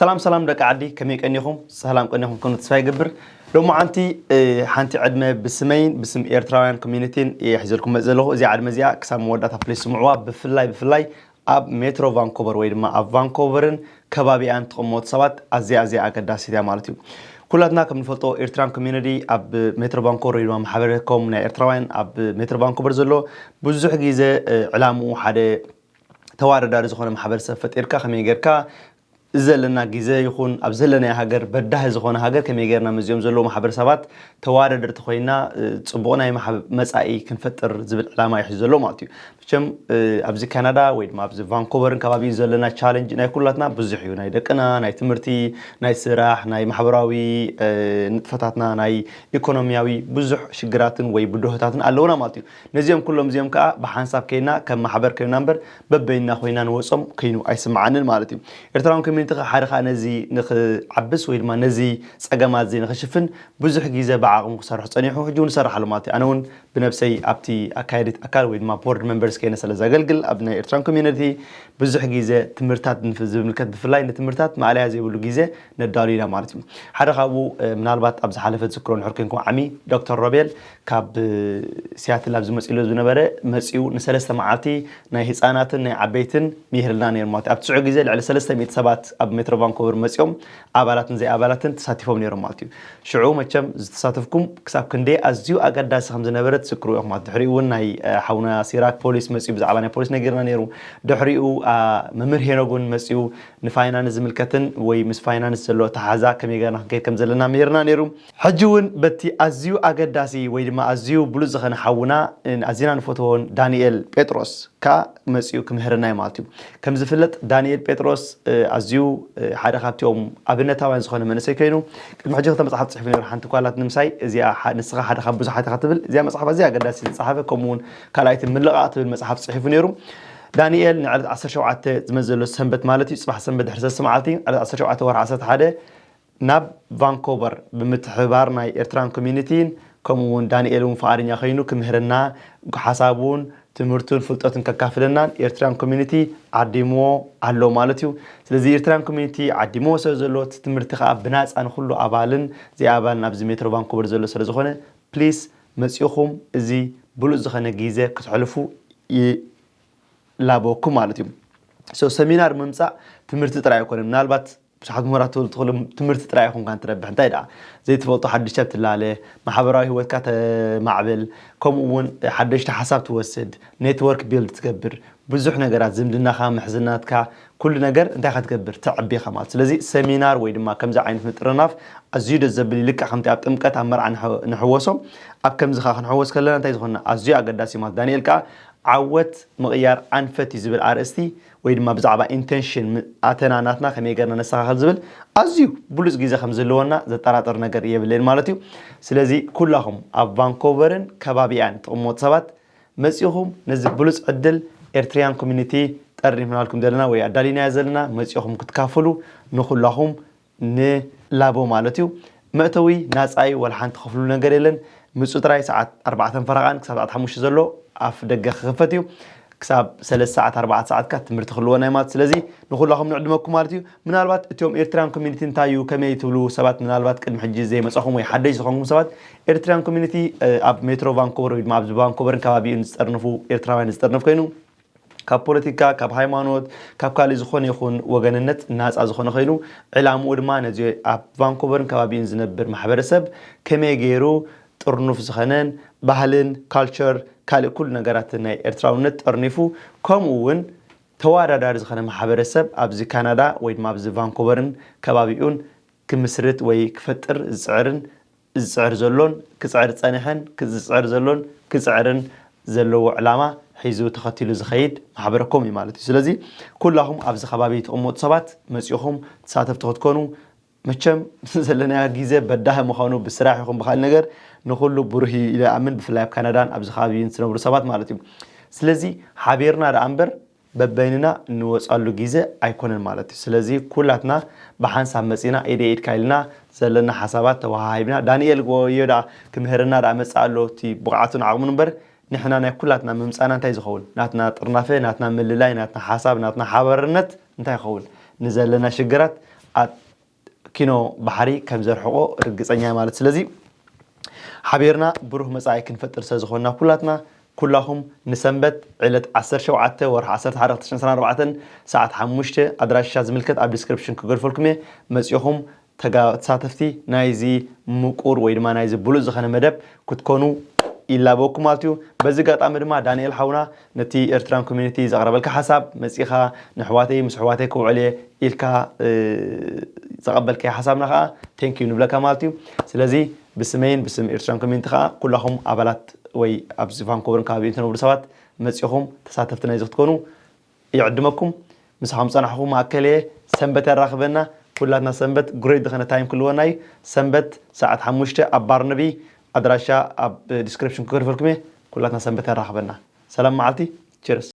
ሰላም ሰላም ደቂ ዓዲ፣ ከመይ ቀኒኹም? ሰላም ቀኒኹም ክኑ ተስፋ ይገብር። ሎማዓንቲ ሓንቲ ዕድመ ብስመይን ብስም ኤርትራውያን ኮሚኒቲን እየ ሒዘልኩም መፅ ዘለኹ። እዚኣ ዕድመ እዚኣ ክሳብ መወዳእታ ፕሊስ ስምዕዋ። ብፍላይ ብፍላይ ኣብ ሜትሮ ቫንኮቨር ወይ ድማ ኣብ ቫንኮቨርን ከባቢኣን ትቕመጡ ሰባት ኣዝያ ኣዝያ ኣገዳሲት እያ ማለት እዩ። ኩላትና ከም ንፈልጦ ኤርትራን ኮሚኒቲ ኣብ ሜትሮ ቫንኮቨር ወይ ድማ ማሕበረ ኮም ናይ ኤርትራውያን ኣብ ሜትሮ ቫንኮቨር ዘሎ ብዙሕ ግዜ ዕላምኡ ሓደ ተዋዳዳሪ ዝኾነ ማሕበረሰብ ፈጢርካ ከመይ ጌርካ እዚ ዘለና ግዜ ይኹን ኣብ ዘለናዮ ሃገር በዳሂ ዝኾነ ሃገር ከመይ ጌርና ምስዚኦም ዘለዉ ማሕበረሰባት ተዋዳደርቲ ኮይና ጽቡቕ ናይ መጻኢ ክንፈጥር ዝብል ዕላማ እዩ ሒዙ ዘሎ ማለት እዩ። መቸም ኣብዚ ካናዳ ወይ ድማ ኣብዚ ቫንኮቨርን ከባቢ ዘለና ቻለንጅ ናይ ኩላትና ብዙሕ እዩ። ናይ ደቅና፣ ናይ ትምህርቲ፣ ናይ ስራሕ፣ ናይ ማሕበራዊ ንጥፈታትና፣ ናይ ኢኮኖሚያዊ ብዙሕ ሽግራትን ወይ ብድሆታትን ኣለውና ማለት እዩ። ነዚኦም ኩሎም እዚኦም ከዓ ብሓንሳብ ከይና ከም ማሕበር ኮይና እምበር በበይና ኮይና ንወፆም ኮይኑ ኣይስምዓንን ማለት እዩ። ኤርትራውን ኮሚኒቲ ሓደ ከዓ ነዚ ንክዓብስ ወይ ድማ ነዚ ፀገማት እዚ ንክሽፍን ብዙሕ ግዜ ብዓቕሙ ክሰርሑ ፀኒሑ ሕጂ እውን ይሰርሕ ኣሎ ማለት እዩ። ኣነ እውን ብነብሰይ ኣብቲ ኣካየዲት ኣካል ወይ ድማ ቦርድ መንበርስ ከይነ ስለ ዘገልግል ኣብ ናይ ኤርትራን ኮሚኒቲ ብዙሕ ግዜ ትምህርታት ዝምልከት ብፍላይ ንትምህርታት ማእለያ ዘይብሉ ግዜ ነዳሉ ኢና ማለት እዩ። ሓደ ካብኡ ምናልባት ኣብ ዝሓለፈ ዝክሮ ንሕር ኮንኩም ዓሚ ዶክተር ሮቤል ካብ ሲያትል ኣብ ዝመፅሉ ዝነበረ መፂኡ ንሰለስተ መዓልቲ ናይ ህፃናትን ናይ ዓበይትን ምሂርልና ነይሩ ማለት እዩ። ኣብቲ ሽዑ ግዜ ልዕሊ ሰለስተ ሚእቲ ሰባት ኣብ ሜትሮ ቫንኮቨር መፂኦም ኣባላትን ዘይኣባላትን ተሳቲፎም ነይሮም ማለት እዩ። ሽዑ መቸም ዝተሳተፍኩም ክሳብ ክንደይ ኣዝዩ ኣገዳሲ ከም ዝነበረ ትስክሩ ኢኹም። ድሕሪኡ እውን ናይ ሓውና ሲራክ ፖሊስ መፅኡ ብዛዕባ ናይ ፖሊስ ነጊርና ነይሩ። ድሕሪኡ መምህር ሄኖግ እውን መፅኡ ንፋይናንስ ዝምልከትን ወይ ምስ ፋይናንስ ዘሎ ተሓዛ ከመይ ገርና ክንከይድ ከም ዘለና ምሂርና ነይሩ። ሕጂ እውን በቲ ኣዝዩ ኣገዳሲ ወይ ድማ ኣዝዩ ብሉፅ ዝኾነ ሓውና ኣዚና ንፈትዎን ዳንኤል ጴጥሮስ ከኣ መፂኡ ክምህርና እዩ ማለት እዩ። ከም ዝፍለጥ ዳንኤል ጴጥሮስ ኣዝዩ ሓደ ካብቲኦም ኣብነታውያን ዝኾነ መንእሰይ ኮይኑ ቅድሚ ሕጂ ክልተ መፅሓፍ ፅሒፉ ነይሩ። ሓንቲ ኳላት ንምሳይ እዚኣ ንስኻ ሓደ ካብ ብዙሓት ኢኻ ትብል እዚኣ መፅሓፍ ኣዝያ ኣገዳሲ ዝፀሓፈ ከምኡ እውን ካልኣይቲ ምልቓቕ ትብል መፅሓፍ ፅሒፉ ነይሩ። ዳንኤል ንዕለት ዓሰርተ ሸውዓተ ዝመዘሎ ሰንበት ማለት እዩ፣ ፅባሕ ሰንበት ድሕሪ ሰለስተ መዓልቲ ዕለት ዓሰርተ ሸውዓተ ወርሒ ዓሰርተ ሓደ ናብ ቫንኮቨር ብምትሕብባር ናይ ኤርትራን ኮሚኒቲን ከምኡ እውን ዳንኤል እውን ፍቓደኛ ኮይኑ ክምህረና ሓሳቡን ትምህርቱን ፍልጠቱን ከካፍለናን ኤርትራን ኮሚኒቲ ዓዲምዎ ኣሎ ማለት እዩ። ስለዚ ኤርትራን ኮሚኒቲ ዓዲምዎ ስለ ዘሎ እቲ ትምህርቲ ከዓ ብናፃ ንኩሉ ኣባልን ዘይኣባልን ኣብዚ ሜትሮ ቫንኮቨር ዘሎ ስለ ዝኾነ ፕሊስ መፂኹም እዚ ብሉፅ ዝኾነ ግዜ ክትሕልፉ ይላበወኩም ማለት እዩ። ሰሚናር ምምፃእ ትምህርቲ ጥራይ ኣይኮነን። ምናልባት ብዙሓት ምሁራት ትብል ትኽእሉ ትምህርቲ ጥራይ ይኹንካ እንትረብሕ እንታይ ደኣ ዘይትፈልጦ ሓድሽ ሰብ ትላለ ማሕበራዊ ህይወትካ ተማዕብል ከምኡ እውን ሓደሽቲ ሓሳብ ትወስድ ኔትወርክ ቢልድ ትገብር ብዙሕ ነገራት ዝምድናኻ ምሕዝናትካ ኩሉ ነገር እንታይ ክትገብር ተዕቢኻ ማለት ስለዚ ሰሚናር ወይ ድማ ከምዚ ዓይነት ምጥርናፍ ኣዝዩ ደስ ዘብል ልክዕ ከምቲ ኣብ ጥምቀት ኣብ መርዓ ንሕወሶም ኣብ ከምዚ ከዓ ክንሕወስ ከለና እንታይ ዝኾንና ኣዝዩ ኣገዳሲ ማለት ዳንኤል ከዓ ዓወት ምቕያር ኣንፈት እዩ ዝብል ኣርእስቲ ወይ ድማ ብዛዕባ ኢንቴንሽን ኣተና ናትና ከመይ ገርና ነስተኻኸል ዝብል ኣዝዩ ብሉፅ ግዜ ከም ዝህልወና ዘጠራጥር ነገር የብለይን ማለት እዩ። ስለዚ ኩላኹም ኣብ ቫንኮቨርን ከባቢኣን ትቕመጡ ሰባት መፂኹም ነዚ ብሉፅ ዕድል ኤርትሪያን ኮሚኒቲ ጠርኒፍናልኩም ዘለና ወይ ኣዳሊናዮ ዘለና መፂኹም ክትካፍሉ ንኩላኹም ንላቦ ማለት እዩ። መእተዊ ናፃ እዩ፣ ዋላ ሓንቲ ከፍሉ ነገር የለን። ምፁ ጥራይ ሰዓት ኣርባዕተን ፈረቓን ክሳብ ሰዓት ሓሙሽተ ዘሎ ኣፍ ደገ ክኽፈት እዩ። ክሳብ ሰለስተ ሰዓት ኣርባዕተ ሰዓት ከ ትምህርቲ ክህልወና እዩ ማለት ስለዚ ንኩላኹም ንዕድመኩም ማለት እዩ። ምናልባት እቶም ኤርትራን ኮሚኒቲ እንታይ እዩ ከመይ ትብሉ ሰባት ምናልባት ቅድሚ ሕጂ ዘይመፃኹም ወይ ሓደሽ ዝኾንኩም ሰባት ኤርትራን ኮሚኒቲ ኣብ ሜትሮ ቫንኮቨር ወይ ድማ ኣብዚ ቫንኮቨርን ከባቢኡን ዝጠርንፉ ኤርትራውያን ዝጠርንፍ ኮይኑ ካብ ፖለቲካ፣ ካብ ሃይማኖት፣ ካብ ካልእ ዝኾነ ይኹን ወገንነት ናፃ ዝኾነ ኮይኑ ዕላምኡ ድማ ነዚ ኣብ ቫንኮቨርን ከባቢኡን ዝነብር ማሕበረሰብ ከመይ ገይሩ ጥርኑፍ ዝኾነን ባህልን ካልቸር ካልእ ኩሉ ነገራት ናይ ኤርትራውነት ጠርኒፉ ከምኡ እውን ተዋዳዳሪ ዝኾነ ማሕበረሰብ ኣብዚ ካናዳ ወይ ድማ ኣብዚ ቫንኮቨርን ከባቢኡን ክምስርት ወይ ክፈጥር ዝፅዕርን ዝፅዕር ዘሎን ክፅዕር ዝፀንሐን ዝፅዕር ዘሎን ክፅዕርን ዘለዎ ዕላማ ሒዙ ተኸቲሉ ዝኸይድ ማሕበረኮም እዩ ማለት እዩ። ስለዚ ኩላኹም ኣብዚ ከባቢ ትቕመጡ ሰባት መፂኹም ተሳተፍቲ ክትኮኑ መቸም ዘለናዮ ግዜ በዳሂ ምዃኑ ብስራሕ ይኹን ብካልእ ነገር ንኹሉ ብሩህ እዩ ኢለ ኣምን ብፍላይ ኣብ ካናዳን ኣብዚ ከባቢ ዝነብሩ ሰባት ማለት እዩ። ስለዚ ሓቢርና ደኣ እምበር በበይንና እንወፃሉ ግዜ ኣይኮነን ማለት እዩ። ስለዚ ኩላትና ብሓንሳብ መፂና ኢደ ኢድካ ኢልና ዘለና ሓሳባት ተወሃሂብና ዳንኤል ወዮ ደኣ ክምህረና ደኣ መፅእ ኣሎ እቲ ብቕዓቱን ዓቕሙን እምበር ንሕና ናይ ኩላትና ምምፃና እንታይ ዝኸውን ናትና ጥርናፈ ናትና ምልላይ ናትና ሓሳብ ናትና ሓበርነት እንታይ ይኸውን ንዘለና ሽግራት ኣብ ኪኖ ባሕሪ ከም ዘርሕቆ ርግጸኛ ማለት። ስለዚ ሓቢርና ብሩህ መጻኢ ክንፈጥር ስለ ዝኾንና ኩላትና ኩላኹም ንሰንበት ዕለት ዓሰርተ ሸውዓተ ወርሒ ዓሰርተ ሓደ ክልተ ሽሕን ዕስራን ኣርባዕተን ሰዓት ሓሙሽተ ኣድራሻ ዝምልከት ኣብ ዲስክሪፕሽን ክገድፈልኩም እየ። መጺኹም ተጋ- ተሳተፍቲ ናይዚ ምቁር ወይ ድማ ናይዚ ብሉጽ ዝኾነ መደብ ክትኮኑ ይላበወኩም ማለት እዩ። በዚ ኣጋጣሚ ድማ ዳንኤል ሓውና ነቲ ኤርትራን ኮሚኒቲ ዘቕረበልካ ሓሳብ መጺኻ ንሕዋተይ ምስ ሕዋተይ ክውዕል እየ ኢልካ ዘቐበልካዮ ሓሳብና ከዓ ቴንኪዩ ንብለካ ማለት እዩ። ስለዚ ብስመይን ብስም ኤርትራን ኮሚኒቲ ከዓ ኩላኹም ኣባላት ወይ ኣብዚ ቫንኮቨርን ከባቢኡ እትነብሩ ሰባት መጺኹም ተሳተፍቲ ናይዚ ክትኮኑ ይዕድመኩም። ምሳኹም ጸናሕኹ ማእከል እየ። ሰንበት ያራኽበና። ኩላትና ሰንበት ግሬት ዝኾነ ታይም ክልወና እዩ። ሰንበት ሰዓት ሓሙሽተ ኣብ ባርነቢ ኣድራሻ ኣብ ዲስክሪፕሽን ክገድፈልኩም እየ። ኩላትና ሰንበት ያራኽበና። ሰላም መዓልቲ። ችርስ።